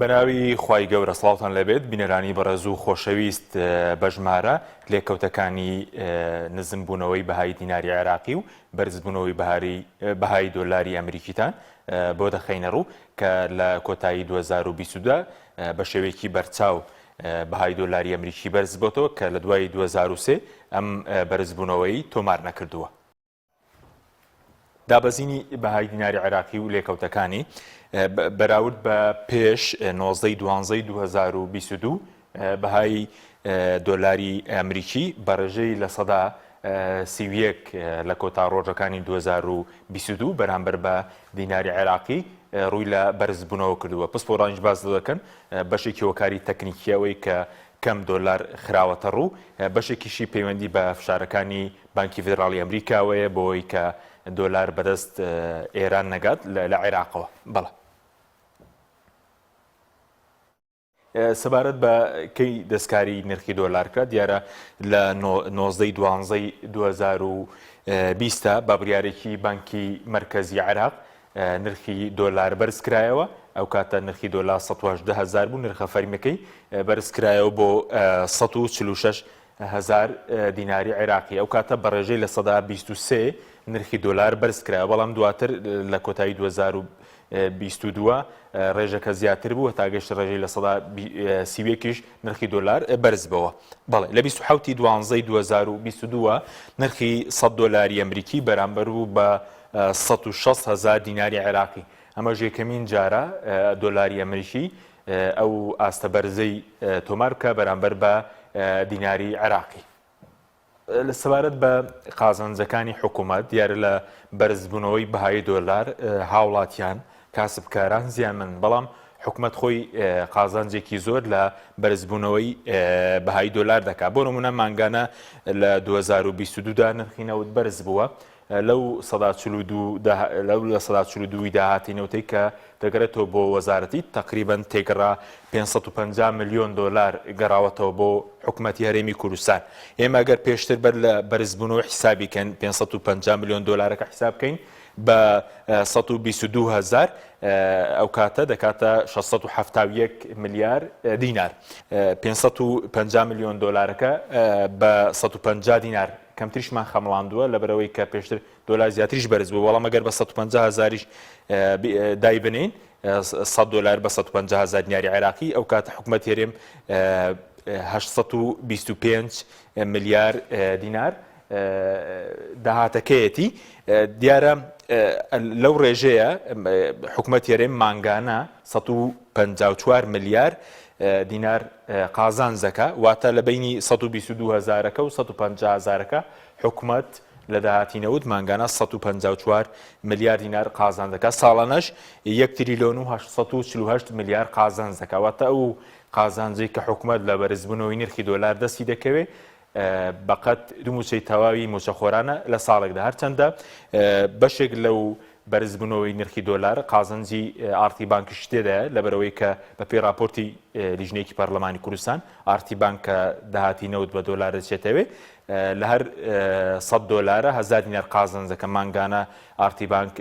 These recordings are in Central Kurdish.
بەناوی خوای گەورە سڵاوتان لێبێت بینەرانی بەڕێز و خۆشەویست بەژمارە لێکەوتەکانی نزمبوونەوەی بەهای دیناری عێراقی و بەرزبوونەوەی بەهای دۆلاری ئەمریکیتان بۆ دەخەینە ڕوو کە لە کۆتایی 2022 بە شێوەیەکی بەرچاو بەهای دۆلاری ئەمریکی بەرز بۆتەوە کە لە دوای 2023 ئەم بەرزبوونەوەی تۆمار نەکردووە. دابەزینی بەهای دیناری عێراقی و لێکەوتەکانی بەراورد بە پێش 19 دوانزەی 2022 بەهای دۆلاری ئەمریکی بە ڕێژەی لە سەدا 31 لە کۆتا ڕۆژەکانی 2022 بەرامبەر بە دیناری عێراقی ڕووی لە بەرزبوونەوە کردووە. پسپۆڕانیش باس لەوە دەکەن بەشێکی هۆکاری تەکنیکییە ئەوەی کە کەم دۆلار خراوەتەڕوو، بەشێکیشی پەیوەندی بە فشارەکانی بانکی فیدراڵی ئەمریکاوەیە بۆ ئەوەی کە دۆلار بەدەست ئێران نەگات لە عێراقەوە. بەڵێ. سەبارەت بە کەی دەستکاری نرخی دۆلار کرا، دیارە لە نۆزدەی دوانزەی 2020 بە بڕیارێکی بانکی مەرکەزی عێراق نرخی دۆلار بەرز کرایەوە، ئەو کاتە نرخی دۆلار 118 هەزار بوو، نرخە فەرمیەکەی بەرز کرایەوە بۆ 146 هەزار دیناری عێراقی، ئەو کاتە بە ڕێژەی 23% نرخی دۆلار بەرزکرایەوە، بەڵام دواتر لە کۆتایی 2022 ڕێژەکە زیاتر بوو هەتا گەشتە ڕێژەی 31% یش نرخی دۆلار بەرزبەوە. بەڵێ لە 27 ی دوانزەی 2022 نرخی 100 دۆلاری ئەمریکی بەرامبەر بوو بە 160 هەزار دیناری عێراقی، ئەمەش یەکەمین جارە دۆلاری ئەمریکی ئەو ئاستە بەرزەی تۆمار بکا بەرامبەر بە دیناری عێراقی. سەبارەت بە قازانجەکانی حکوومەت، دیارە لە بەرزبوونەوەی بەهای دۆلار هاوڵاتیان، کاسبکاران زیانمەندن، بەڵام حکومەت خۆی قازانجێکی زۆر لە بەرزبوونەوەی بەهای دۆلار دەکات. بۆ نموونە مانگانە لە 2022 دا نرخی نەوت بەرز بووە، لەو 42% لەو 42% ی داهاتی نەوتەی کە دەگەڕێتەوە بۆ وەزارەتی، تەقریبەن تێکڕا 550 ملیۆن دۆلار گەڕاوەتەوە بۆ حکومەتی هەرێمی کوردستان. ئێمە ئەگەر پێشتر بەر لە بەرزبوونەوە حیسابی کەین 550 ملیۆن دۆلارەکە حیساب بکەین بە 122 هەزار ئەو کاتە دەکاتە 671 ملیار دینار. 550 ملیۆن دۆلارەکە بە 150 دینار کەمتریشمان خەمڵاندووە لەبەرئەوەی کە پێشتر دۆلار زیاتریش بەرز بوو، بەڵام ئەگەر بە 150 هەزاریش دایبنێین 100 دۆلار بە 150 هەزار دیناری عێراقی ئەو کاتە حکومەت هەرێم 825 ملیار دینار داهاتەکەیەتی دیارە لەو ڕێژەیە حکومەت هەرێم مانگانە 154 ملیار دینار قازانج دەکا، واتە لە بەینی 122 هەزارەکە و 150 هەزارەکە حکومەت لە داهاتی نەوت مانگانە 154 ملیار دینار قازانج دەکا، ساڵانەش یەک تریلۆن و 848 ملیار قازانج دەکا، واتە ئەو قازانجەی کە حکومەت لە بەرزبوونەوەی نرخی دۆلار دەستی دەکەوێ بەقەد دوو مووچەی تەواوی مووچەخۆرانە لە ساڵێکدا، هەرچەندە بەشێک لەو بەرزبوونەوەی نرخی دۆلار قازانجی ئاڕتی بانکیش تێدایە، لەبەرئەوەی کە بەپێی راپۆرتی لیژنەیەکی پەرلەمانی کوردستان ئاڕتی بانک کە داهاتی نەوت بە دۆلار دەچێتەوێ لە هەر 100 دۆلارە هەزار دینار قازانج دەکە مانگانە ئاڕتی بانک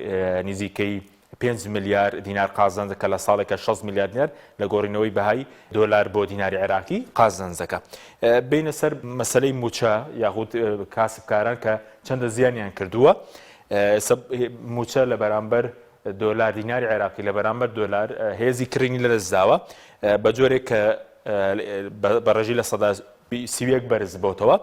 نزیکەی 5 ملیار دینار قازانج دەکە لە ساڵێکە 60 ملیار دینار لە گۆڕینەوەی بەهای دۆلار بۆ دیناری عێراقی قازانج دەکە. بینە سەر مەسەلەی مووچە یاخود کاسبکاران کە چەندە زیانیان کردووە. ئێستا مووچە لە بەرامبەر دۆلار دیناری عێراقی لە بەرامبەر دۆلار هێزی کڕینی لەدەستداوە بە جۆرێک کە بە ڕێژەی 31% بەرز بۆتەوە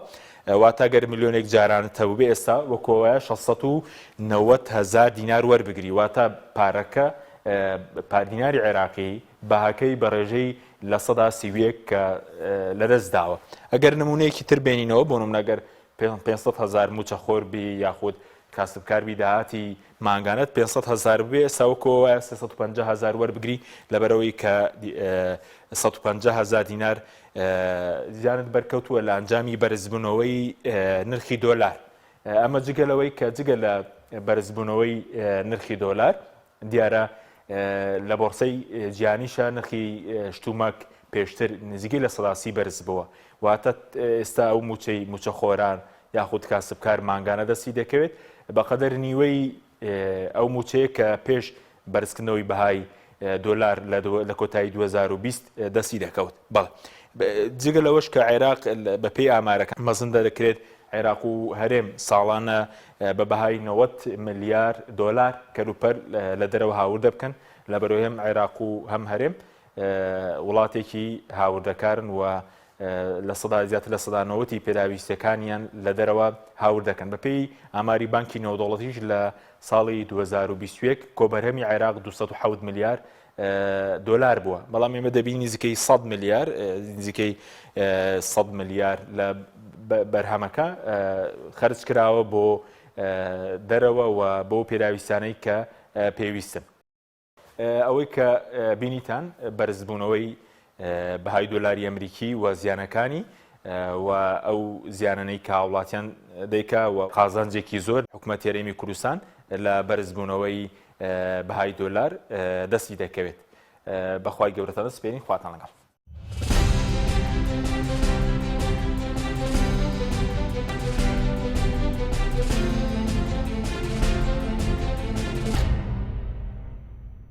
واتە گەر ملیۆنێک جارانت هەبووبێ ئێستا وەکۆوەیە 690 هەزار دینار وەربگری واتە پارەکە دیناری عێراقی بەهاکەی بە ڕێژەی 31% کە لەدەست داوە ئەگەر نمونەیەکی تر بێنینەوە بۆ نمونە گەر 500 هەزار مووچەخۆر بی یاخود کاسبکار بی داهاتی مانگانەت 500 هەزار بێ ئێستا وەکو وایە 350 هەزار وەربگری لەبەرەوەی کە 150 هەزار دینار زیانت بەرکەوتووە لە ئەنجامی بەرزبوونەوەی نرخی دۆلار ئەمە جگە لەوەی کە جگە لە بەرزبوونەوەی نرخی دۆلار دیارە لە بۆرسەی جیهانیشا نرخی شتومەک پێشتر نزیکەی 30% بەرز بووە، واتە ئێستا ئەو مووچەی مووچەخۆران یاخود کاسبکار مانگانە دەستی دەکەوێت بەقەدەر نیوەی ئەو مووچەیە کە پێش بەرزکردنەوەی بەهای دۆلار لە کۆتایی 2020 دەستی دەکەوت. بەڵێ جگە لەوەش کە عێراق بەپێی ئامارەکان مەزندە دەکرێت عێراق و هەرێم ساڵانە بە بەهای 90 ملیار دۆلار کەلوپەل لە دەرەوە هاوردە بکەن، لەبەرئەوەی هەم عێراق و هەم هەرێم وڵاتێکی هاوردەکارن و لە سەدا زیاتر لە سەدا نەوەتی پێداویستیەکانیان لە دەرەوە هاوردەکەن. بەپێی ئاماری بانکی نێودەوڵەتیش لە ساڵی 2021 کۆبەرهەمی عێراق 207 ملیار دۆلار بووە، بەڵام ئێمە دەبینین نزیکەی 100 ملیار نزیکەی 100 ملیار لە بەرهەمەکە خەرج کراوە بۆ دەرەوە و بۆ پێداویستانەی کە پێویستن. ئەوەی کە بینیتان بەرزبوونەوەی بەهای دۆلاری ئەمریکی و زیانەکانی و ئەو زیانانەی کە هاوڵاتیان دەیکا و قازانجێکی زۆر حکومەت هەرێمی کوردستان لە بەرزبوونەوەی بەهای دۆلار دەستی دەکەوێت. بەخوای گەورەتان دەسپێرین خواتان لەگەڵ.